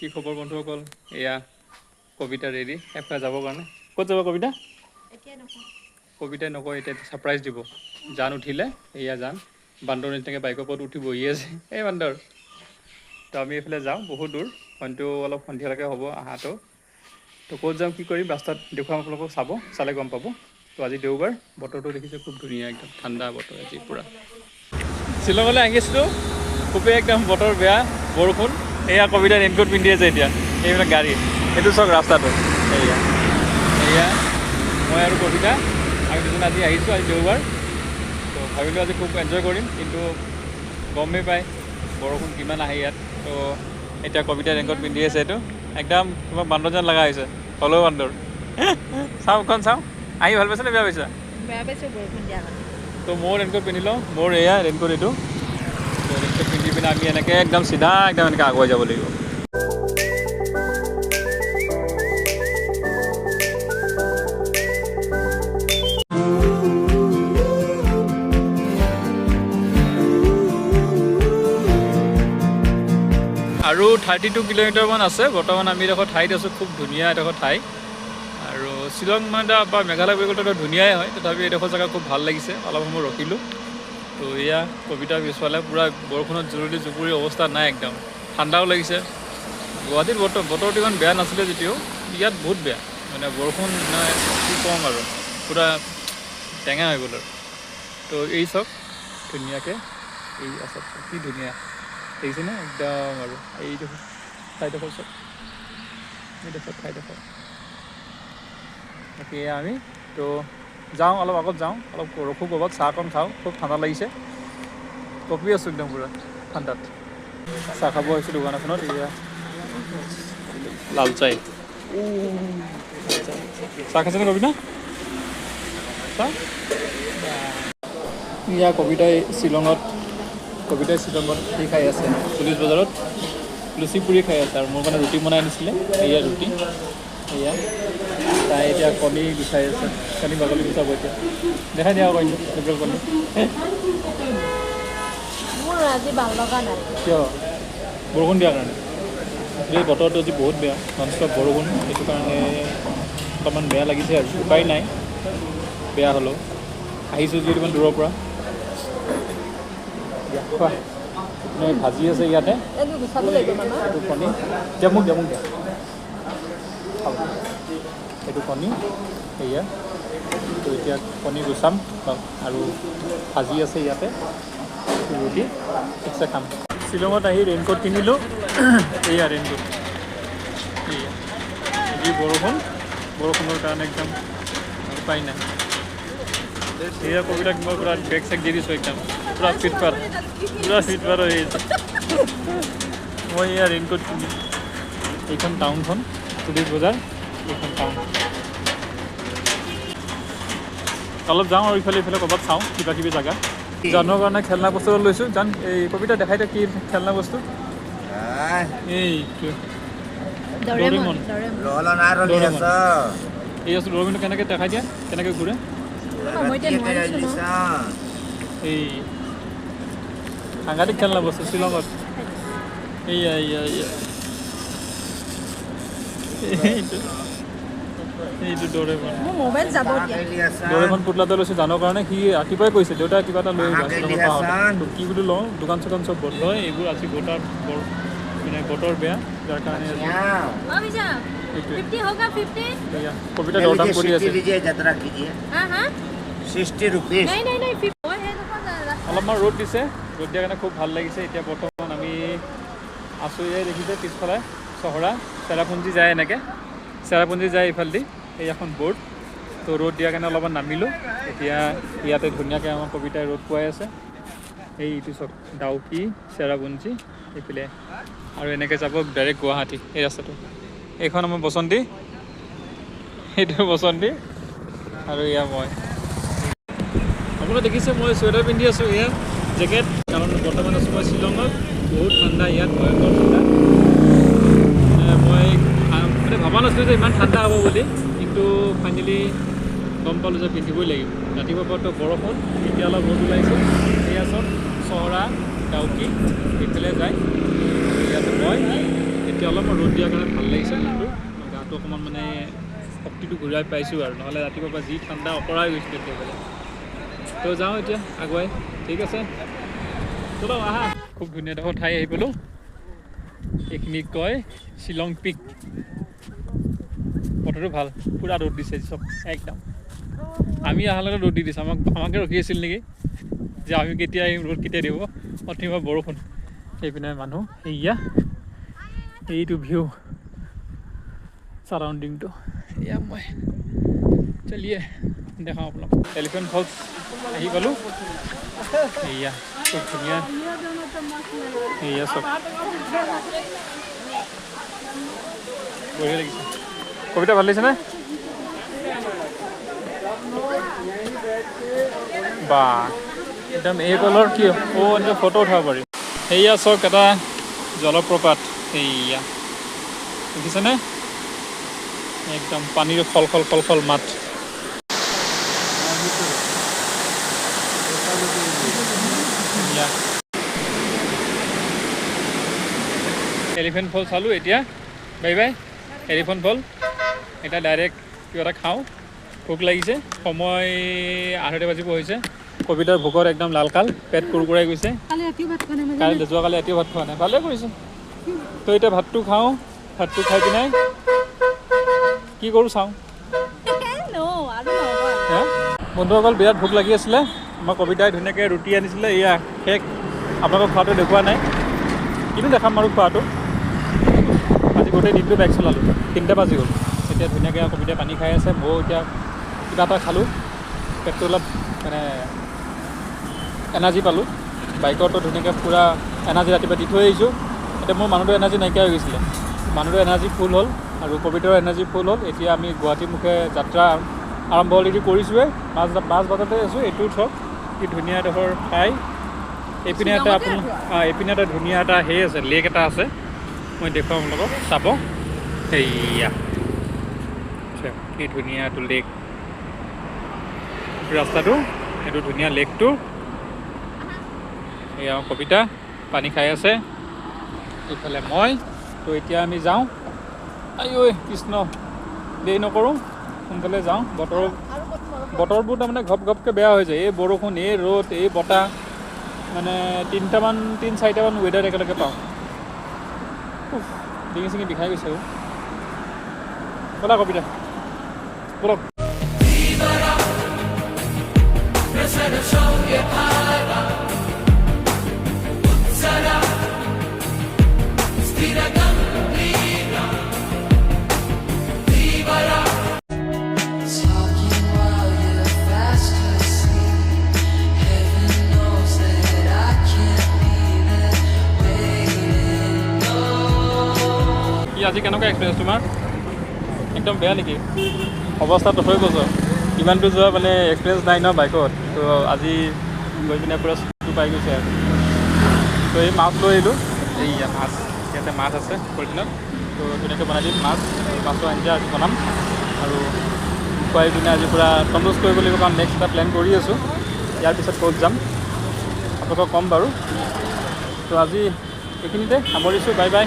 কি খবৰ বন্ধুসকল? এয়া কবিতা ৰেডি এফালে যাবৰ কাৰণে। ক'ত যাব কবিতা? কবিতাই নকয়, এতিয়া ছাৰপ্ৰাইজ দিব। জান উঠিলে, এয়া জান বান্দৰ নিচিনাকৈ বাইকৰ ওপৰত উঠি বহি আছে। এই বান্দৰ। তো আমি এইফালে যাওঁ, বহুত দূৰ, হয়তো অলপ সন্ধিয়ালৈকে হ'ব আহাটো। তো ক'ত যাম কি কৰিম ৰাস্তাত দেখুৱাম আপোনালোকক, চাব, চালে গম পাব। তো আজি দেওবাৰ, বতৰটো দেখিছে খুব ধুনীয়া, একদম ঠাণ্ডা বতৰ আজি পূৰা। শ্বিলঙলৈ আহিছিলোঁ, খুবেই একদম বতৰ বেয়া, বৰষুণ। এয়া কবিতা ৰেইনকোট পিন্ধি আছে এতিয়া। এইবিলাক গাড়ী, এইটো চাওক ৰাস্তাটো। এয়া এয়া মই আৰু কবিতা, আমি দুজন আজি আহিছোঁ, আজি দেওবাৰ। তো ভাবিলোঁ আজি খুব এনজয় কৰিম, কিন্তু গমেই পায় বৰষুণ কিমান আহে ইয়াত। তো এতিয়া কবিতা ৰেইনকোট পিন্ধি আছে, এইটো একদম কিবা বান্দৰ যেন লগা হৈছে, হ'লেও বান্দৰ। চাওঁ অকণ চাওঁ, আহি ভাল পাইছে নে বেয়া পাইছা? বেয়া পাইছোঁ বৰষুণ দিয়াৰ কাৰণে। তো ময়ো ৰেইনকোট পিন্ধি লওঁ, মোৰ এয়া ৰেইনকোট এইটো। তো ৰেইনকোট পিন্ধি পিনে আমি এনেকৈ একদম চিধা একদম এনেকৈ আগুৱাই যাব লাগিব। আৰু 32 কিলোমিটাৰমান আছে। বৰ্তমান আমি এডোখৰ ঠাইত আছোঁ, খুব ধুনীয়া এডোখৰ ঠাই। আৰু শ্বিলং মানে বা মেঘালয় বুলি ক'লেতো ধুনীয়াই হয়, তথাপি এডোখৰ জেগা খুব ভাল লাগিছে। অলপ সময় ৰখিলোঁ। তো এয়া কবিতা পিছফালে পূৰা বৰষুণত জুৰুলি জুপুৰি অৱস্থা নাই, একদম ঠাণ্ডাও লাগিছে। গুৱাহাটীত বতৰটো ইমান বেয়া নাছিলে যদিও ইয়াত বহুত বেয়া, মানে বৰষুণ নাই কি ক'ম আৰু, পূৰা টেঙা হৈ গ'ল আৰু। তো এই চাওক ধুনীয়াকৈ, এই আছে কি ধুনীয়া দেখিছেনে একদম। আৰু এইডোখৰ ঠাইডোখৰ চাওক, এইডোখৰ ঠাইডোখৰ। বাকী এয়া আমি তো যাওঁ, অলপ আগত যাওঁ, অলপ ৰখোঁ ক'ৰবাত, চাহ অকণ খাওঁ, খুব ঠাণ্ডা লাগিছে, কঁপি আছোঁ একদম পূৰা ঠাণ্ডাত। চাহ খাব আহিছোঁ দোকান এখনত। এয়া লাল চাই, চাহ খাইছেনে কবিতা? চাহ এয়া কবিতাই শ্বিলঙত, কবিতাই শ্বিলঙত কি খাই আছে, পুলিচ বজাৰত লুচি পুৰি খাই আছে। আৰু মোৰ কাৰণে ৰুটি বনাই আনিছিলে, এয়া ৰুটি। এয়া তাই এতিয়া কণী গুচাই আছে, কণী বাকলি গুচাব এতিয়া। দেখাই দিয়া আকৌ লোকেল কণী। মোৰ আজি ভাল লগা নাই। কিয়? বৰষুণ দিয়াৰ কাৰণে। এই বতৰটো আজি বহুত বেয়া, নন ষ্টপ বৰষুণ, সেইটো কাৰণে অকণমান বেয়া লাগিছে আৰু উপায় নাই, বেয়া হ'লেও আহিছোঁ যিহেতু ইমান দূৰৰ পৰা। খোৱা ভাজি আছে ইয়াতে, এইটো কণী দিয়া, মোক দিয়া, মোক দিয়া, এইটো কণী। সেয়া তো এতিয়া কণী গুচাম আৰু ভাজি আছে ইয়াতে, ৰুটি ঠিকছে খাম। শ্বিলঙত আহি ৰেইনকোট কিনিলোঁ, এয়া ৰেইনকোট। এয়া যি বৰষুণ, বৰষুণৰ কাৰণে একদম উপায় নাই। এয়া কবিতাক মই পূৰা বেগ চেগ দি দিছোঁ, একদম পূৰা ফিটফাট, পূৰা ফিটফাট হৈ আছে। মই এয়া ৰেইনকোট কিনিম। এইখন টাউনখন পুলিচ বজাৰ, এইখন টাউন। অলপ যাওঁ আৰু ইফালে ইফালে ক'ৰবাত চাওঁ কিবা কিবি জেগা। জানৰ কাৰণে খেলনা বস্তু লৈছোঁ। জান, এই কবিতা দেখাই দিয়া কি খেলনা বস্তু। এইটো ডৰেমন, এই আছোঁ ডৰেমনটো কেনেকৈ দেখাই দিয়া, কেনেকৈ ঘূৰে। এই সাংঘাতিক খেলনা বস্তু শ্বিলঙত। এইয়া এইয়া এইয়া এইটো, এইটো ডৰেমন। ডৰেমন পুতলাটো লৈছোঁ জানৰ কাৰণে। সি ৰাতিপুৱাই কৈছে দেউতা কিবা এটা লৈ আহিবা শ্বিলঙৰ পৰা আহোঁতে। কি বুলি লওঁ, দোকান চোকান চব বন্ধ, এইবোৰ আজি বতৰ বৰ মানে বতৰ বেয়া, যাৰ কাৰণে কবিতা দৰদাম কৰি আছে। অলপমান ৰ'দ দিছে, ৰ'দ দিয়াৰ কাৰণে খুব ভাল লাগিছে। এতিয়া বৰ্তমান আমি আছোঁ, এয়াই দেখিছে পিছফালে চহৰা, চেৰাপুঞ্জী যায়, এনেকৈ চেৰাপুঞ্জী যায় এইফালেদি, এই এখন ব'ৰ্ড। তো ৰ'দ দিয়াৰ কাৰণে অলপমান নামিলোঁ। এতিয়া ইয়াতে ধুনীয়াকৈ আমাৰ কবিতাই ৰ'দ পোৱাই আছে। এইটো চব ডাউকি চেৰাপুঞ্জী এইফালে, আৰু এনেকৈ যাব ডাইৰেক্ট গুৱাহাটী এই ৰাস্তাটো। এইখন আমাৰ বসন্তী, এইটো বসন্তী, আৰু এয়া মই। আপোনালোকে দেখিছে মই চুৱেটাৰ পিন্ধি আছোঁ, এয়া জেকেট, কাৰণ বৰ্তমান আছোঁ মই শ্বিলঙত। বহুত ঠাণ্ডা ইয়াত, ভয়ংকৰ ঠাণ্ডা। মই মানে ভবা নাছিলোঁ যে ইমান ঠাণ্ডা হ'ব বুলি, কিন্তু ফাইনেলি গম পালোঁ যে পিন্ধিবই লাগিব। ৰাতিপুৱাৰ পৰাতো বৰষুণ, এতিয়া অলপ ৰ'দ ওলাইছে। এয়া চব চহৰা ডাউকি এইফালে যায়, আৰু ইয়াতে মই এতিয়া অলপমান ৰ'দ দিয়াৰ কাৰণে ভাল লাগিছে মনটো, গাটো অকণমান মানে শক্তিটো ঘূৰাই পাইছোঁ আৰু, নহ'লে ৰাতিপুৱাৰ পৰা যি ঠাণ্ডা অকৰাই গৈছিলে একেবাৰে। তো যাওঁ এতিয়া আগুৱাই, ঠিক আছে, চলো আহা। খুব ধুনীয়া এডোখৰ ঠাই আহি পালোঁ, এইখিনিক কয় শ্বিলং পিক। বতৰটো ভাল, পূৰা ৰ'দ দিছে চব একদম। আমি অহাৰ লগে ৰ'দ দি দিছে, আমাকে ৰখি আছিল নেকি যে আমি কেতিয়া আহিম, ৰ'দ কেতিয়া দিব। অথনিৰ পৰা বৰষুণ। সেইপিনে মানুহ, এয়া এইটো ভিউ চাৰাউণ্ডিংটো। এয়া মই চলিয়ে দেখাওঁ আপোনাক। এলিফেণ্ট ফলছ আহি পালোঁ, এয়া খুব ধুনীয়া। এয়া চব বঢ়িয়া লাগিছে। কবিতা ভাল লাগিছেনে? বা একদম এই কলৰ কি অ' এনেকৈ ফটো উঠাব পাৰি। সেয়া চাওক এটা জলপ্ৰপাত, সেয়া দেখিছেনে? একদম পানীৰ খল খল খল খল মাত। এলিফেণ্ট ফল চালোঁ, এতিয়া বাই বাই এলিফেণ্ট ফল। এতিয়া ডাইৰেক্ট কিবা এটা খাওঁ, ভোক লাগিছে। সময় 2:30 বাজিব হৈছে। কবিতাৰ ভোকত একদম লালকাল, পেট কুৰকুৰাই গৈছে। কালি যোৱাকালি ৰাতিও ভাত খোৱা নাই, ভালে কৰিছে। তো এতিয়া ভাতটো খাওঁ, ভাতটো খাই পিনে কি কৰোঁ চাওঁ। বন্ধুসকল, বিৰাট ভোক লাগি আছিলে। আমাৰ কবিতাই ধুনীয়াকৈ ৰুটি আনিছিলে, এয়া শেষ। আপোনালোকক খোৱাটো দেখুওৱা নাই, কিন্তু দেখাম আৰু খোৱাটো। আজি গোটেই দিনটো বাইক চলালোঁ, 3টা বাজি গ'ল। এতিয়া ধুনীয়াকৈ কবিতাই পানী খাই আছে, ময়ো এতিয়া কিবা এটা খালোঁ, পেটটো অলপ মানে এনাৰ্জি পালোঁ। বাইকতো ধুনীয়াকৈ পূৰা এনাৰ্জি ৰাতিপুৱা দি থৈ আহিছোঁ। এতিয়া মোৰ মানুহটোৰ এনাৰ্জি নাইকিয়া হৈ গৈছিলে, মানুহটোৰ এনাৰ্জি ফুল হ'ল আৰু কবিতাৰ এনাৰ্জি ফুল হ'ল। এতিয়া আমি গুৱাহাটীমুখে যাত্ৰা আৰম্ভ অলৰেডি কৰিছোঁৱে। মাছ বাজাৰতে আছোঁ। এইটো চাওক কি ধুনীয়া এডোখৰ ঠাই। এইপিনে এটা আপোনাৰ এইপিনে এটা ধুনীয়া এটা হেৰি আছে, লেক এটা আছে, মই দেখুৱাম আপোনালোকক, চাব। সেয়া কি ধুনীয়া এইটো লেক, ৰাস্তাটো, এইটো ধুনীয়া লেকটো। এয়া কবিতা পানী খাই আছে, এইফালে মই। তো এতিয়া আমি যাওঁ। আই ঐ কৃষ্ণ, দেৰি নকৰোঁ, সোনকালে যাওঁ। বতৰবোৰ তাৰমানে ঘপ ঘপকৈ বেয়া হৈ যায়, এই বৰষুণ, এই ৰ'দ, এই বতাহ, মানে 3-4টামান ৱেডাৰ একেলগে পাওঁ। ডিঙি চিঙি বিষাই গৈছে। ব'লা কবিতা, ব'লক। Talking while you're fast asleep. Heaven knows that I can't be there waiting. No. কি আজি কেনেকুৱা এক্সপিৰিয়েঞ্চ তোমাৰ? একদম বেয়া নেকি? অৱস্থা তথৈ গৈছ, ইমানটো যোৱা মানে এক্সপিৰিয়েঞ্চ নাই ন বাইকত, তো আজি গৈ পিনে পূৰা চুটো পাই গৈছে আৰু। তো এই মাছ লৈ আহিলোঁ, এইয়া মাছ, ইয়াতে মাছ আছে পলিথিনত, তো ধুনীয়াকৈ বনাই দিম মাছ, মাছৰ আঞ্জা আজি বনাম আৰু খুৱাই পিনে আজি পূৰা সন্তোষ কৰিব লাগিব, কাৰণ নেক্সট এটা প্লেন কৰি আছোঁ, ইয়াৰ পিছত ক'ত যাম আপোনালোকক ক'ম বাৰু। তো আজি এইখিনিতে সামৰিছোঁ, বাই বাই।